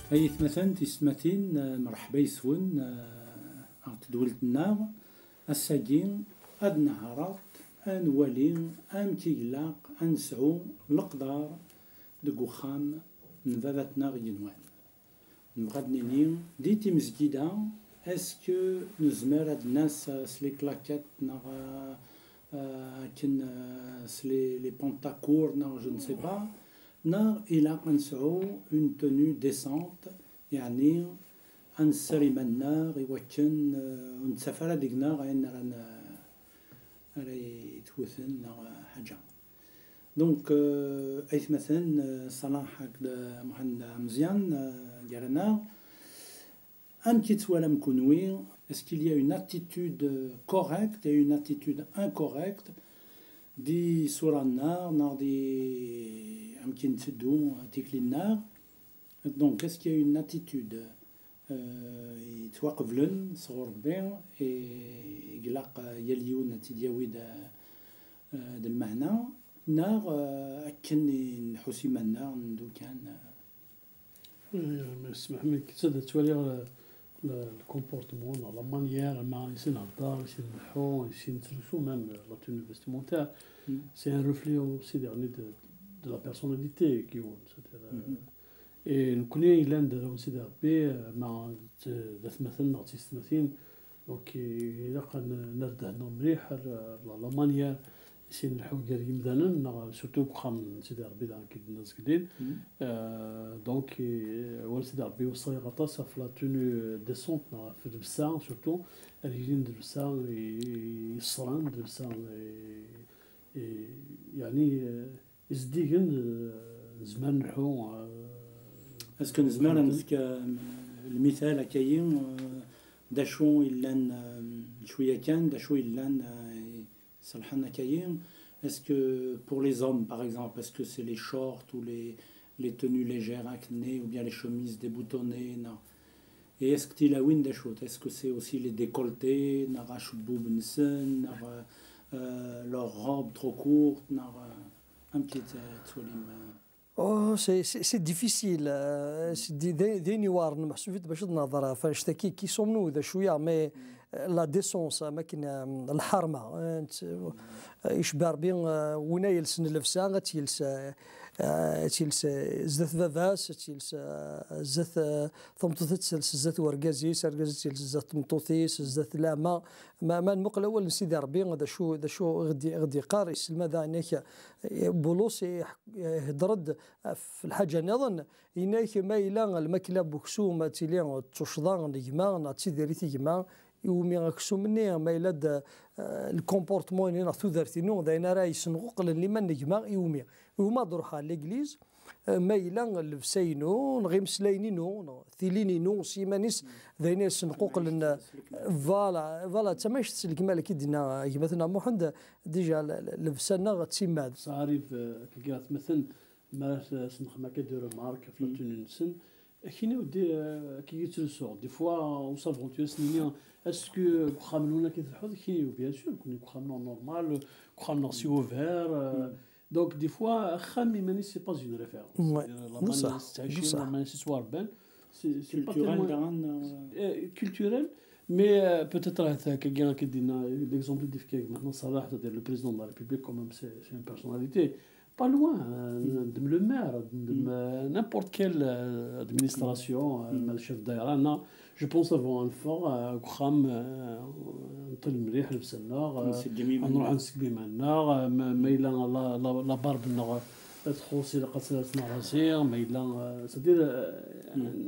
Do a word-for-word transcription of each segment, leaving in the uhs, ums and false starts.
Ay atmaten, tisetmatin, eh, mṛeḥba yes-wen, eh, ɣer tedwilt-nneɣ. Ass-agi, ad neɛreḍ ad nwali amek i ilaq ad nesɛu leqder deg uxxam n baba-tneɣ igenwan. Nebɣa ad nini, di timezgida, est-ce que nezmer ad nas, eh, s les claquettes neɣ, eh, eh, akken, eh, s les, les pantacourts neɣ je ne sais pas, neɣ ilaq ad nesɛu une tenue décente, yeɛni ad nesser iman-nneɣ i wakken, eh, ur nettaf ara deg-neɣ ayen ara n-, ara yetwten neɣ, eh, ḥaǧa. Donc, euh, aytmaten, euh, Ṣalaḥ akked, euh, Muḥend Ameẓyan, euh, gar-aneɣ. Amek i tettwalam kunwi? Est-ce qu'il y a une attitude, euh, correcte et une attitude incorrecte di ṣṣura-nneɣ, neɣ di amek i netteddu, euh, tikli-nneɣ? Donc, est-ce qu'il y a une attitude, euh, yettwaqeblen sɣur Rebbi, i, i ilaq, euh, yal yiwen ad tt-id-yawi d, euh, d lmeɛna, neɣ, euh, akken i nḥus iman-nneɣ, neddu kan, euh? Oui, mais ssmaḥ-iyi, kečč ad twaliɣ, euh, le, le comportement, la, la manière, ma isin nhedder, isin nleḥḥu, isin nettlusu, même, euh, la tenue vestimentaire, c'est un reflet aussi dernier de, de la personnalité n yiwen, c'est-à-dire, euh, et nekkni yellan d arraw n Sidi Ṛebbi, euh, ma d, d atmaten neɣ d tisetmatin, donc, eh, ilaq ad n-, nerr ddehn-nneɣ mliḥ ar, ar la, la manière i sin nleḥḥu gar yimdanen, neɣ surtout deg uxxam n Sidi Ṛebbi, daɣen, akken i d-nenna zgelli. Euh, donc, eh, awal n Sidi Ṛebbi iweṣṣa-yaɣ aṭas ɣef la tenue décente, neɣ ɣef llebsa, surtout, ad yilin d llebsa i, i, yeṣṣren, d llebsa i, i, yeɛni, eh, izeddigen, eh, nezmer ad nleḥḥu, eh, Est-ce que nezmer ad nefk, euh, lmital akkayi, euh, d acu yellan, euh, cwiya kan, d acu yellan, euh, iṣelḥen akkayi? Est-ce que pour les hommes, par exemple, est-ce que c'est les shorts ou les, les tenues légères, akken-nni, ou bien les chemises déboutonnées, neɣ? Et est-ce que tilawin d acu? Est-ce que c'est aussi les décolletés, neɣ acebbub-nsen, neɣ, euh, euh, leurs robes trop courtes, neɣ, euh, amek i tt-, tettwalim, euh? Oh, c'est, c'est, c'est difficile. Euh, c'est d-, d-, d ayen iweɛren, meḥsub-it bac ad nehḍer ɣef annect-agi, qui sommes-nous, d acu-ya, mais, euh, la décence, am akken, euh, lḥerma, euh, nt-, euh, icebba Rebbi, euh, win ay yelsen llebsa, ad tt-yels, euh, euh, ad tt-yels, euh, zdat baba-s, ad tt-yels, euh, zdat, euh, tameṭṭut, ad tt-yels zdat wergaz-is, argaz ad tt-yels zdat tmeṭṭut-is, zdat leɛma. Ma, ma nmuqel awal n Sidi Ṛebbi, d acu, d acu i ɣ-d-, i ɣ-d-yeqqar, iselmad-aɣ, yenna-k, eh, Bulus, eh, ihedder-d ɣef lḥaǧa nniḍen, yenna-k, ma yella lmakla n uksum ad tili d tuccḍa n gma, neɣ d tidirit n gma, iwumi aksum-nni, ma yella-d, eh, le comportement-nni neɣ tudert-inu, d ayen ara yessenquqlen liman n gma, iwumi? Iwumi ad ruḥeɣ ɣer l'église, eh, ma yella llebsa-inu, neɣ imeslayen-inu, neɣ tilin-inu, s yiman-is, d ayen yessenquqlen, eh, voilà, voilà, d tamact s lekmal, akka i d-yenna, eh, gma-tneɣ Muḥend, déjà, l-, l-, llebsa-nneɣ d timmad. Ça arrive, euh, quelqu'un, atmaten, mi ara s-, s-nexdem akka des remarques ɣef la tenue-nsen, ad k-yini, euh, akka i yettlusuɣ. Des fois, on s'aventure, ad s-nini, est-ce que deg uxxam-nwen akka i tleḥḥuḍ? Ad k-yini, bien sûr, nekkni deg uxxam-nneɣ normal, deg uxxam-nneɣ c'est ouvert, euh, donc, des fois, axxam iman-is, c'est pas une référence. Ouais. C'est-à-dire, la manière i tettɛicim, la manière i tettwaṛebbam, c'est, c'est pas culturel, tellement, daɣen, euh, culturel, mais, euh, peut-être, euh, akka, akka, akka, l'exemple i d-yefka maintenant Ṣalaḥ, c'est-à-dire le président de la République, quand même, c'est, c'est une personnalité. Pas loin, euh, de le maire, de, euh, n'importe quelle, euh, administration, euh, ma d chef de daïra, non. Je pense avant ad neffeɣ, euh, deg uxxam, euh, nṭel mliḥ llebsa-nneɣ, euh, ad nruḥ ad nseggem iman-nneɣ, euh, ma, ma yella la, la, la barbe-nneɣ, euh, txuṣṣ, ilaq ad tt-, ad tt-nerzi, ma yella, euh, c'est-à-dire, euh,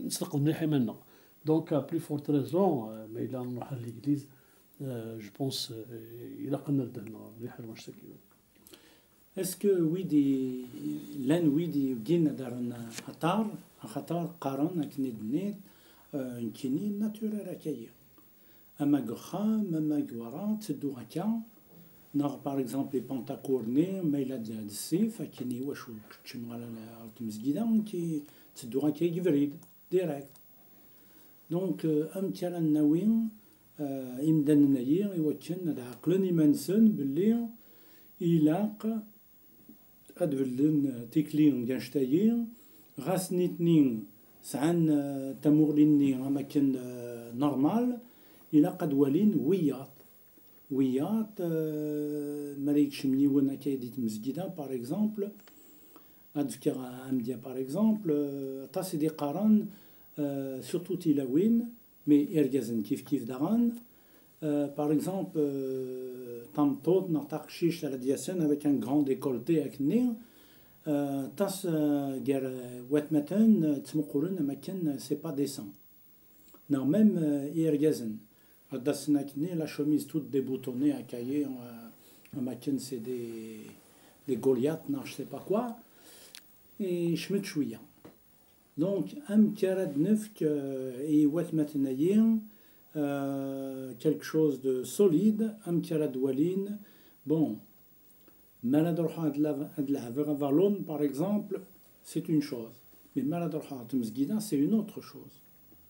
nesleqmed mliḥ iman-nneɣ. Donc, à plus forte raison, euh, ma yella nruḥ à l'église, euh, je pense, euh, ilaq ad nerr ddehn-nneɣ mliḥ ar wanect-agi. Est-ce que wid i, llan wid i yugin ad rren aṭar, axaṭer qqaren akken i d-tenniḍ, euh, nekkini naturel akka-yi. Ama deg uxxam, ama deg berra, ttedduɣ akka. Neɣ, par exemple, les pantacourts-nni, ma yella d, d ssif, akken i wacu keččem ɣer, ɣer tmezgida, nekki ttedduɣ akka i yebrid, direct. Donc, euh, amek ara nawi, euh, imdanen-ayi i wakken ad ɛeqlen iman-nsen belli ilaq ad bedlen tikli n wanect-ayi, ɣas nitni sɛan, euh, tamuɣli-nni am akken, euh, normal, ilaq ad walin wiyaḍ. Wiyaḍ, euh, mi ara yekcem yiwen akka di tmezgida, par exemple, ad d-fkeɣ amedya, par exemple, euh, aṭas i d-iqqaren, euh, surtout tilawin, mais irgazen kif kif daɣen. Euh, par exemple, euh, tameṭṭut neɣ taqcict ara d-yasen avec un grand décolleté akkenni, euh, aṭas, euh, gar, euh, watmaten, euh, ttmuqulen am akken, euh, c'est pas décent. Neɣ même, euh, irgazen. Ad d-asen akkenni la chemise toute déboutonnée, akkayi, euh, am akken c'est des, des Goliaths, neɣ je sais pas quoi. Et je me cwiya. Donc, amek ara d-nefk, euh, i watmaten-ayi, euh, quelque chose de solide, amek ara d-walin. Bon, mi ara d-ruḥeɣ ad la-, ad leɛbeɣ abalun, par exemple, c'est une chose. Mais mi ara d-ruḥeɣ ɣer tmezgida, c'est une autre chose.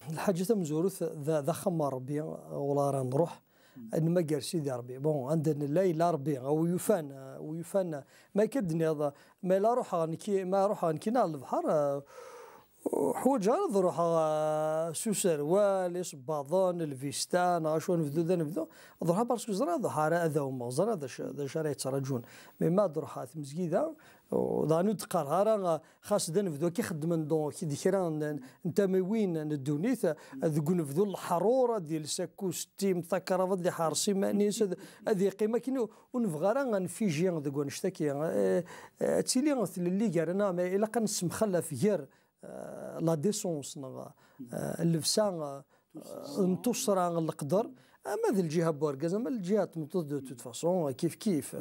Lḥaǧa tamezwarut, d, d axxam n Ṛebbi, ɣur ara nruḥ, ad nmager Sidi Ṛebbi. Bon, anda nella yella Ṛebbi, a wi yufan, a wi yufan. Ma akka d-nniḍ, ma yella ruḥeɣ nekki, ma ruḥeɣ nekki neɣ lebḥer, eh, ur ḥwaǧeɣ ara ad ruḥeɣ, eh, s userwal, isebbaḍen, lvista, neɣ acu anebdu d anebdu. Ad ruḥeɣ parce que ẓriɣ ad ruḥeɣ ara ad ɛummeɣ, ẓriɣ d acu, d acu ara yettraǧun. Mais ma ad ruḥeɣ tmezgida, u daɣen ur d-qqareɣ ara, eh, xas d anebdu akka i xeddmen donc di kra n, n tamiwin n ddunit, eh, deg unebdu n leḥrur, ad yels akustim, takravat, ad iḥers iman-is, ad, ad yeqqim akken, ur, ur nebɣi ara ad nfiji deg wannect-agi. Eh, eh, ad tili tlelli gar-aneɣ, mais ilaq ad nessemxallaf gar, eh, la décence neɣ, eh, llebsa, eh, n tuṣṣra, n leqder, ama d lǧiha n wergaz, ama d lǧiha n tmeṭṭut, de toute façon, kif kif.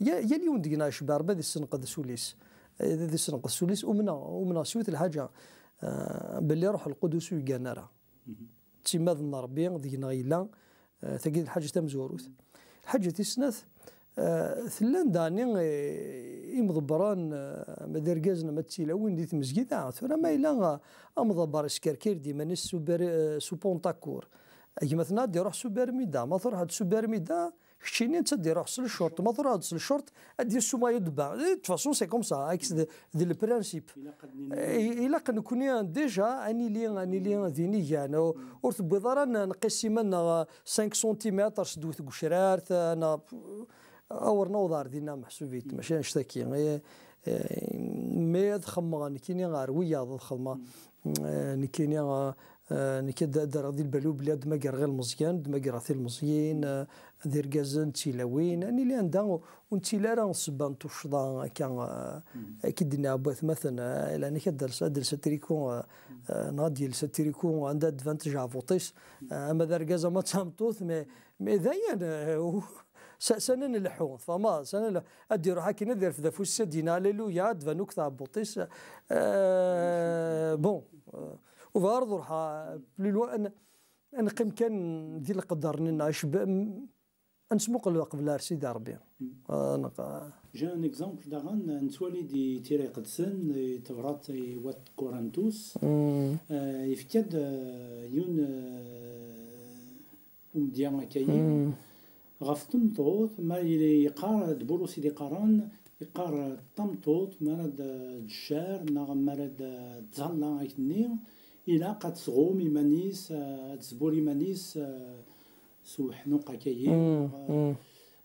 Ya-, yal yiwen deg-neɣ icebbeɛ Rebbi ad issenqed s ul-is. Eh, ad issenqed s ul-is, umneɣ, umneɣ s yiwet lḥaǧa, eh, belli Ṛuḥ Lqudus ur yeggan ara. D timmad n Ṛebbi deg-neɣ yella, eh, tagi d lḥaǧa tamezwarut. Lḥaǧa tis snat, eh, tellan daɣen, eh, imḍebbren, eh, ma d irgazen, ma d tilawin di tmezgida. Tura ma yella, eh, amḍebber iskerkir-d iman-is s uber-, eh, s upuntakur. Gma-tneɣ ad d-iruḥ s ubermida, ma truḥ-d s ubermida, keččini netta ad d-iruḥ s lcurt, ma truḥ-d s lcurt, ad d-yessuma yudba. De toute façon, c'est comme ça, ak-, d, d le principe. Ilaq ad nini- I-, ilaq nekkni déjà ad nili, ad nili d inigan. Ur, ur tewwiḍ ara n-, nqis iman-nneɣ cinq centimètres s ddwet n ucrart, neɣ awer naweḍ ar dinna meḥsub-it, mačči annect-agi. Eh, eh, mais ad xemmeɣ nekkini ɣer wiyaḍ, ad xedmeɣ, eh, nekkini, eh, eh, nekk ad, ad rreɣ di lbal-iw belli ad d-mmagreɣ ilmeẓyen, ad d-mmagreɣ tilmeẓyin, eh, d irgazen, d tilawin, ad nili anda ur, ur nettili ara ssebba n tuccḍa akka, eh, akka i d-nniɣ n watmaten, eh, lɛanek ad d-els-, ad d-els atriku, eh, eh, neɣ ad d-yels atriku anda ad d-tban tjeɛbuṭ-is, eh, ama d argaz ama d tameṭṭut, mais, mais d ayen, eh, u-, s-, s-, ana nleḥḥu, tfehmeḍ? S-, ana nleḥḥu. Ad d-iruḥ akken ad irfed afus-is, ad d-yini Alléluia, ad d-tban akk tɛebbuṭ-is. Eh, bon, eh, ur bɣiɣ ara ad ruḥeɣ plus loin, ad, ad neqqim kan di leqder-nni, neɣ icebba-, m-, ad nesmuqel qbel ar Sidi Ṛebbi. Eh, neɣ, eh, J'ai un exemple daɣen, nettwali di Tira Iqedsen, i tebrat i wat Korintus, eh, yefka-d, eh, yiwen, eh, umedya akkayi, ɣef tmeṭṭut, ma yili yeqqar-d Bulus i d-iqqaren, yeqqar tameṭṭut, mi ara d-, d-teccar, neɣ mi ara d-, d-tẓalla akkenni, ilaq ad tesɣum iman-is, eh, ad tesbur iman-is, eh, s uḥnuq akkayi.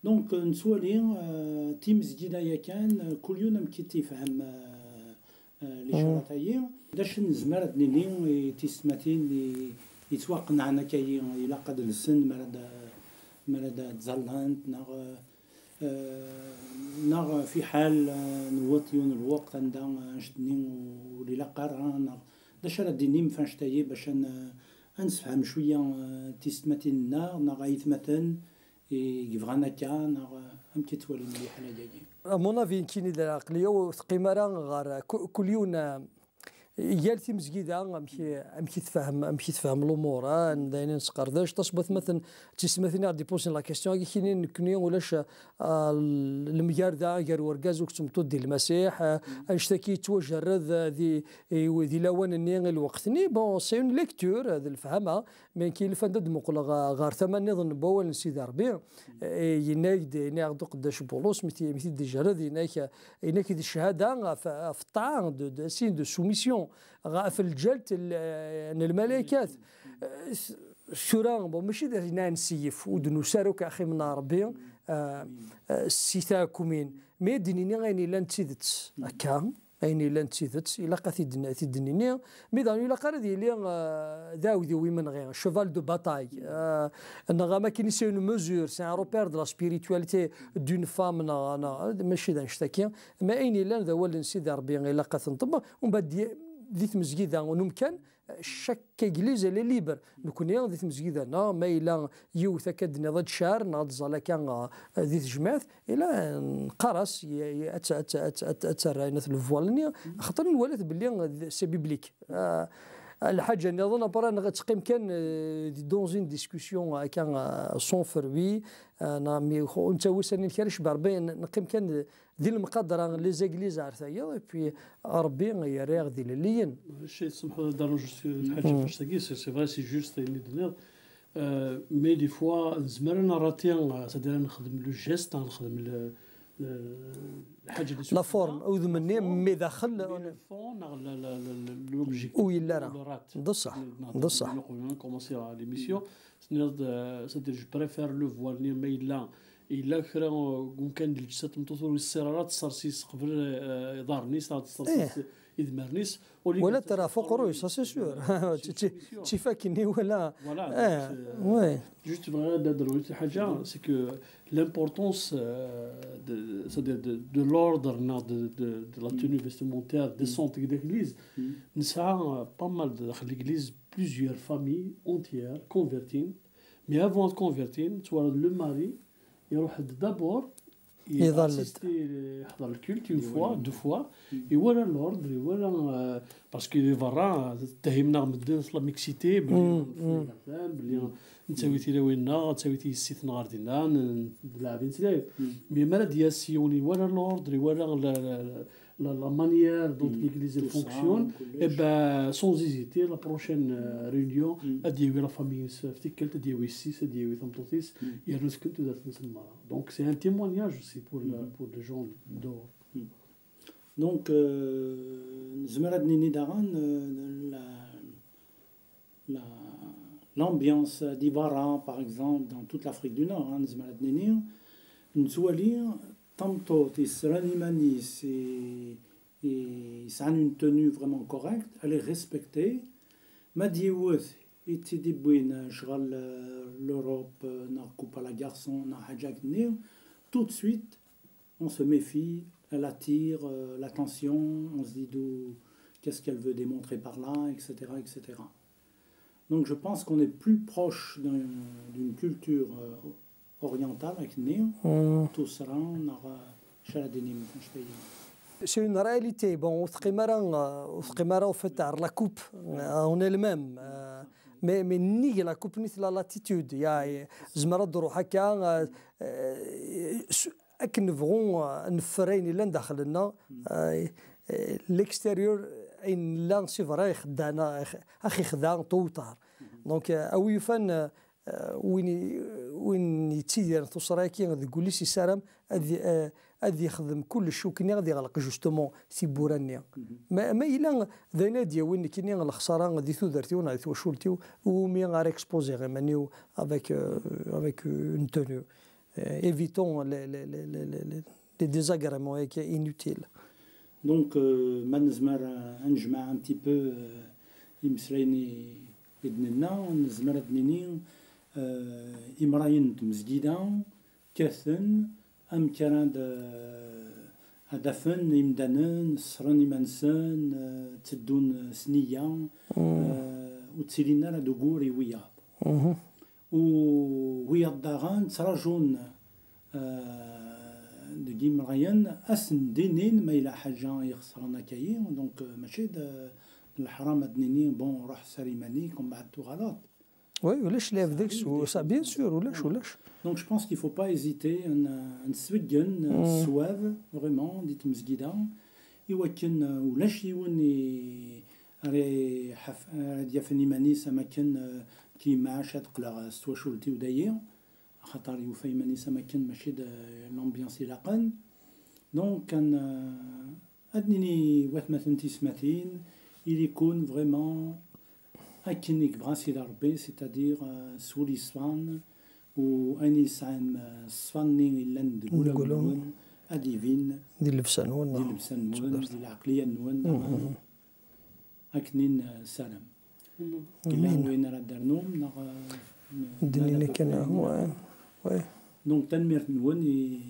Donc, nettwali, eh, timezgida yakan, eh, kul yiwen amek i tt-ifhem, eh, eh, licarat-ayi. D acu nezmer ad d-nini i tisetmatin i yettwaqenɛen akkayi, ilaq ad lsen mi ara d-, mi ara d-, ttẓallant, neɣ, eh, neɣ fiḥal, eh, newweḍ yiwen lweqt anda, eh, annect-nni ur ilaq ara, neɣ d acu ara d-tinim f annect-ayi bac ad n-, ad nessefhem cwiya, eh, tisetmatin-nneɣ, neɣ aytmaten, i yebɣan akka, neɣ, eh, amek i ttwalin liḥala-agi? À mon avis, nekkini d aql-i ur teqqim ara ɣer ku-, kul yiwen, eh, yal timezgida, amek i, amek i tfehhem, amek i tfehhem lumuṛ, eh, d ayen i nesqerdec. Aṭas n watmaten d tisetmatin i ɣ-d-ipusin la question-agi, kini nekkni ulac, eh, l-, lemgerda gar urgaz akked tmeṭṭut di Lmasiḥ, eh, annect-agi yettwajerred, eh, di, i, di lawan-nni, i lweqt-nni. Bon, c'est une lecture, eh, d lefhama. Mais nekk ilef anda d-muqleɣ ɣ-, ɣer tama nniḍen n wawal n Sidi Ṛebbi, eh, yenna-ak-d, yenna-aɣ-d uqeddac Bulus, mi t-, mi t-id-ijerred, yenna-ak, yenna-ak d cchada ɣef, ɣef ṭṭaɛa, de, de, signe de soumission. ɣef lǧalt n lmalaykat. Tura, bon, mačči d ayen ara nseyyef, ur d-nusi ara akk axim n Ṛebbi, eh, eh, si tɛekkumin. Mi ad d-nini ayen yellan d tidet, akka, ayen yellan d tidet, ilaq ad t-id-, ad t-id-nini. Mi daɣen ilaq ara ad yili, eh, d aɛudiw imenɣi, cheval de bataille. Eh, neɣ am akken c'est une mesure, c'est un repère de la spiritualité d'une femme, neɣ, neɣ, mačči d annect-agi. Ma ayen yellan d awal n Sidi Ṛebbi, ilaq ad t-nṭebbaq. Umbeɛd di, di tmezgida n umkan, chaque église, elle est libre. Nekkni di tmezgida-nneɣ, ma yella yiwet akka d-nniḍ ad d-car, neɣ ad tẓal akka, eh, di tejmaɛt, ila neqqar-as, y-, y-, ad t-, ad t-, ad t-, ad t-, ad terr ayen at le voile-nni, axaṭer nwala-t belli, eh, c'est biblique. Eh, lḥaǧa nniḍen, après, neɣ ad teqqim kan, eh, dans une discussion akka, eh, sans fruit, eh, neɣ mi, netta wissen amek ara yecbeḥ Rebbi, n-, neqqim kan di lemqadra, les églises ar tayeḍ, et puis Rebbi yerra-aɣ d ilelliyen. Mačči, tsemḥeḍ ad d-rnuɣ juste lḥaǧa ɣef annect-agi, c'est, c'est vrai, c'est juste ayen i d-tenniḍ. Euh, mais des fois, nezmer ad nrati, euh, c'est-à-dire ad nexdem le geste, ad nexdem le, le, lḥaǧa di la forme, udem-nni, mais daxel, mais le fond, neɣ le, le, le, le, l'objectif, ur yelli ara. Le rat. D ṣṣeḥ, d ṣṣeḥ. Nqul, commencer l'émission, tenniḍ-d, euh, c'est-à-dire, je préfère le voile, ma yella Yella kra, euh, n umkan di lǧetta n tmeṭṭut ur yessiɣ ara ad tessersi-s qbel, euh, iḍarren-is, ad tessersi-s idmaren-is. Wala terra ɣef uqerruy, ça c'est sûr. Ttif akkenni wala. Voilà, eh, donc, euh, juste bɣiɣ ad d-rnuɣ yiwet lḥaǧa, c'est que l'importance, euh, de, c'est-à-dire de, de l'ordre, neɣ de, de, de la tenue vestimentaire décente deg l'église. Nesɛa, euh, pas mal de, daxel l'église, plusieurs familles entières converties. Mais avant de convertir, tu vois, le mari, iruḥ-d d'abord, il assiste, yeḥḍer le culte une fois, deux fois, iwala l'ordre, iwala, euh, parce que di berra, ttehhimen-aɣ medden s la mixité, belli, belli nettawi tilawin-nneɣ, nettawi yessi-tneɣ ɣer dinna, n-, nleɛɛeb-itt. Mais mi ara d-yas yiwen, iwala l'ordre, iwala la, la, la, la manière dont l'église elle fonctionne, eh ben, sans hésiter, la prochaine, euh, réunion, ad d-yawi la famille-is ɣef tikkelt, ad d-yawi yessi-s, ad d-yawi tameṭṭut-is, yernu tekken tudert-nsen merra. Donc, c'est un témoignage aussi pour le, pour les gens dehors. Donc, euh, nezmer ad nini daɣen, euh, la, la, l'ambiance di berra, par exemple, dans toute l'Afrique du Nord, hein, nezmer ad nini, nettwali tameṭṭut yessran iman-is, i, i, yesɛan une tenue vraiment correcte, elle est respectée. Ma d yiwet i tt-id-iwwin ccɣel, euh, l'Europe, euh, neɣ Coupe à la garçon, neɣ ḥaǧa akkenni, tout de suite, on se méfie, elle attire, euh, l'attention, on se dit d'où, qu'est-ce qu'elle veut démontrer par là, et cetera, et cetera. Donc je pense qu'on est plus proche d'un, d'une culture, euh, orientale, akkenni, tusra, neɣ, euh, acu ara d-inim, annect-agi. C'est une réalité. Bon, ur teqqim ara, euh, ur teqqim ara, au fait, ar la coupe, euh, en elle-même. Euh, mais, mais nnig la coupe, nnig la latitude. Ya, eh, zemreɣ ad d-ruḥ akka, euh, euh, s-, akken nebɣu, euh, neffer ayen yellan daxel-nneɣ, euh, euh, l'extérieur, ayen nella, c'est vrai, ixeddaɛ-, aɣ-, aɣ-ixdeɛ tôt ou tard. Donc, euh, a wi yufan, euh, euh, win i, win yettidiren tuṣra-agi deg wul-is yessaram ad, euh, ad yexdem kullec akken ad yeɣleq justement tiwwura-nni. Ma, ma yella d ayen ad d-yawin nekkini lexsara di tudert-iw neɣ di twacult-iw, umi ara expoziɣ iman-iw avec, euh, avec, euh, une tenue. Euh, évitons les, les, les, les, les, les désagréments inutiles. Donc, euh, ma nezmer, euh, ad nejmeɛ un petit peu, euh, imeslayen i, i d-nenna, nezmer ad nini, euh, imrayen n tmezgida kkaten amek ara d, ad afen imdanen, sren iman-nsen, euh, tteddun s nniya, euh, ur ttilin ara d ugur i wiyaḍ. U wiyaḍ daɣen ttraǧun, euh, deg imrayen, ad sen-d-inin ma yella ḥaǧa ixesren akkayi, donc, euh, mačči d, d leḥram ad d-nini, bon, ruḥ ser iman-ik, umbeɛd tuɣaleḍ. Oui, ulac lɛib deg-s, ça, bien sûr, ulac, ulac. Donc, je pense qu'il faut pas hésiter, ad n-, ad nesbeggen, euh, ṣṣwab, vraiment, di tmezgida, i wakken, euh, ulac yiwen i, ara iḥaf-, ara d-yafen iman-is am akken, euh, kimac ad qqleɣ s twacult-iw dayi, axaṭer yufa iman-is am akken mačči d, euh, l'ambiance ilaqen. Donc, ad n-, euh, ad nini watmaten tismatin, Ili-ken vraiment akken i yebɣa Sidi Ṛebbi, c'est-à-dire, euh, s wul yeṣfan, u ayen yesɛan, euh, ṣṣfa-nni yellan deg wulawen-nwen, ad ibin di llebsa-nwen, di llebsa-nwen, di lɛeqliya-nwen, akken i nessaram. Yella wayen ara d-ternum, neɣ, euh, ddin-nni kan, ouais, ouais. Donc, tanemmirt-nwen i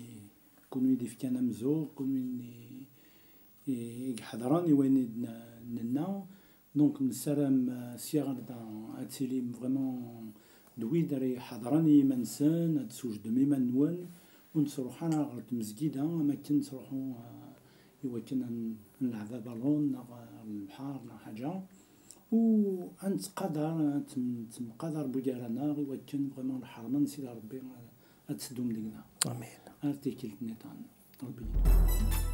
kunwi d-ifkan ameẓẓuɣ, kunwi i, i iḥeḍren i wayen i d-nenna. Donc, nessaram, euh, sya ɣer da ad tilim vraiment d wid ara iḥeḍren i yiman-nsen, ad d-teswejdem iman-nwen, ur nettruḥ ara ɣer tmezgida am akken nettruḥu, euh, i wakken ad n-, ad nleɛb abalun neɣ ɣer lebḥer neɣ ḥaǧa. U ad nettqadar, ad tem-, temqadar bugar-aneɣ i wakken vraiment lḥerma n Sidi Ṛebbi, euh, ad teddum deg-neɣ. Amin. Ar tikkelt nniḍen. Ṛebbi yid-wen.